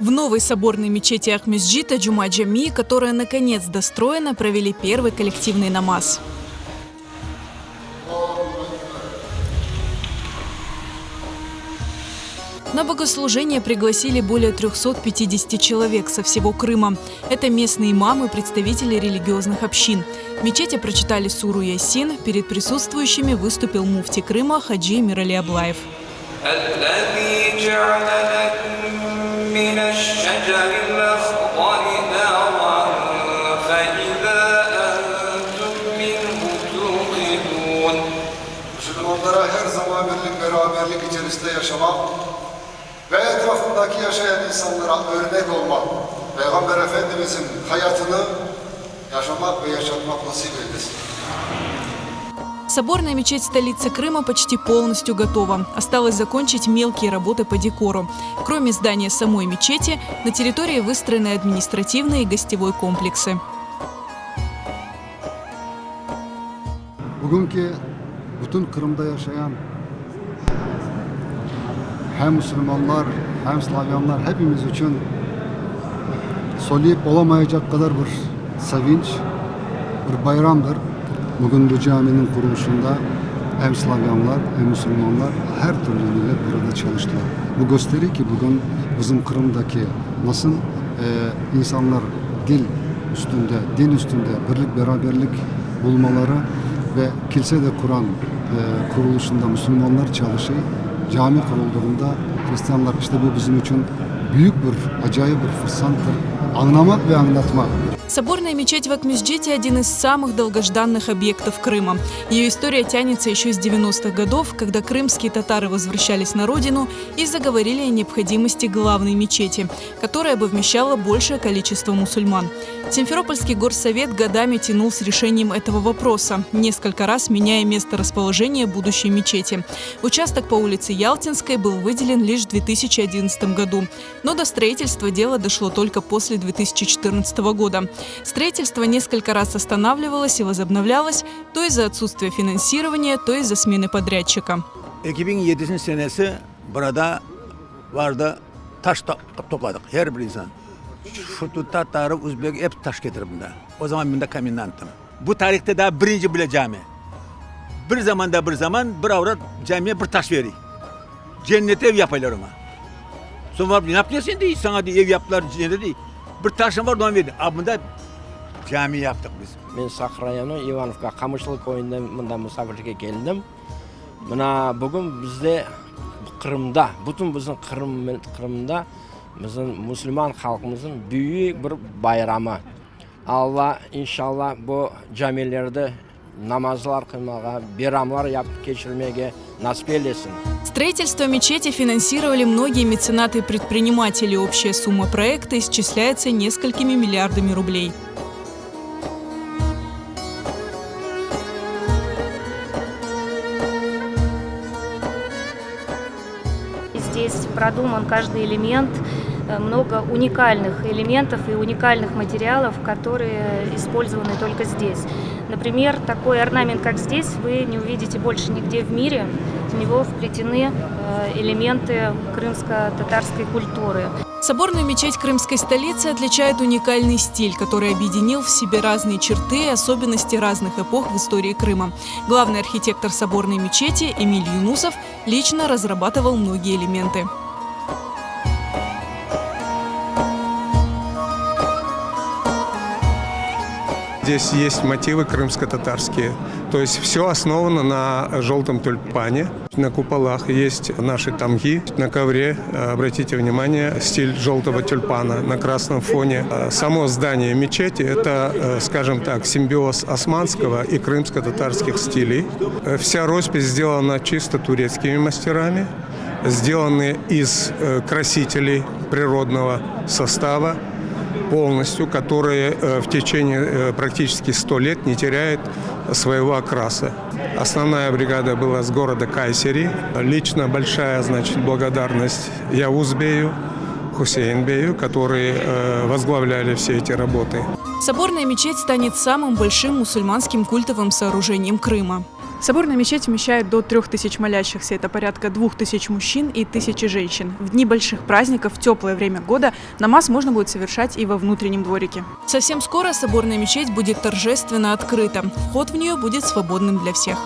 В новой соборной мечети Акмесджита Джума-Джами, которая наконец достроена, провели первый коллективный намаз. На богослужение пригласили более 350 человек со всего Крыма. Это местные имамы, представители религиозных общин. В мечети прочитали суру Ясин. Перед присутствующими выступил муфти Крыма Хаджи Мирали Аблаев. Müslümanlara her zaman birlik beraberlik içerisinde yaşamak ve etrafındaki yaşayan insanlara örnek olmak, Peygamber Efendimizin hayatını yaşamak ve yaşatmak nasip eylesin. Соборная мечеть столицы Крыма почти полностью готова. Осталось закончить мелкие работы по декору. Кроме здания самой мечети, на территории выстроены административные и гостевой комплексы. Bugünki bütün Qırımda yaşayan hem musulmanlar, hem slavyanlar hepimiz içün söyleyip olamaycaq qadar bir sevinç, bir bayramdır. Bugün bu caminiñ qurulışında em slavyanlar, em musulmanlar, her türlü millet burada çalıştılar. Bu köstere ki, bugün bizim Qırımdaki nasıl insanlar dil üstünde, din üstünde birlik-beraberlik bulmaları ve kilse de Quran qurulışında musulmanlar çalışıy, cami quruldığında hristianlar, işte bu bizim içün büyük bir, acayip bir fırsanttır, añlamaq ve añlatmaq. Соборная мечеть в Акмесджите – один из самых долгожданных объектов Крыма. Ее история тянется еще с 90-х годов, когда крымские татары возвращались на родину и заговорили о необходимости главной мечети, которая бы вмещала большее количество мусульман. Симферопольский горсовет годами тянул с решением этого вопроса, несколько раз меняя место расположения будущей мечети. Участок по улице Ялтинской был выделен лишь в 2011 году, но до строительства дело дошло только после 2014 года. Строительство несколько раз останавливалось и возобновлялось, то из-за отсутствия финансирования, то из-за смены подрядчика. 2007 senesi burada vardı taş topladıq her bir insan. Şu tatarı, uzbek hep taş ketirip bunda. O zaman bunda komendanttım. Bu tarihte daa birinci bile cami. Bir zamanda bir zaman bir avrat camiye bir taş veriy. Cennete ev yapaylar oña. Soñ barıp, ne yaptıñ sen dey, saña dey, ev yaptılar cennete dey. Bir taşım var, onı berdim. A bunda cami yaptıq biz. Men Saq rayonı, İvanovka, Qamışlı köyünden mında musafirlikke keldim. Mına bugün bizde Qırımda, bütün bizim Qırım, Qırımda bizim musulman halqımıznıñ büyük bir bayramı. Alla, inşalla, bu camilerde namazlar qılmağa, bayramlar yapıp keçirmege nasip eylesin. Строительство мечети финансировали многие меценаты и предприниматели. Общая сумма проекта исчисляется несколькими миллиардами рублей. Здесь продуман каждый элемент, много уникальных элементов и уникальных материалов, которые использованы только здесь. Например, такой орнамент, как здесь, вы не увидите больше нигде в мире. В него вплетены элементы крымско-татарской культуры. Соборную мечеть крымской столицы отличает уникальный стиль, который объединил в себе разные черты и особенности разных эпох в истории Крыма. Главный архитектор соборной мечети Эмиль Юнусов лично разрабатывал многие элементы. Здесь есть мотивы крымско-татарские. То есть все основано на желтом тюльпане. На куполах есть наши тамги. На ковре, обратите внимание, стиль желтого тюльпана на красном фоне. Само здание мечети – это, скажем так, симбиоз османского и крымско-татарских стилей. Вся роспись сделана чисто турецкими мастерами, сделаны из красителей природного состава полностью, которые в течение практически 100 лет не теряют своего окраса. Основная бригада была с города Кайсери. Лично большая, значит, благодарность Явуз-бею, Хусейн-бею, которые возглавляли все эти работы. Соборная мечеть станет самым большим мусульманским культовым сооружением Крыма. Соборная мечеть вмещает до 3000 молящихся. Это порядка 2000 мужчин и 1000 женщин. В дни больших праздников, в теплое время года, намаз можно будет совершать и во внутреннем дворике. Совсем скоро соборная мечеть будет торжественно открыта. Вход в нее будет свободным для всех.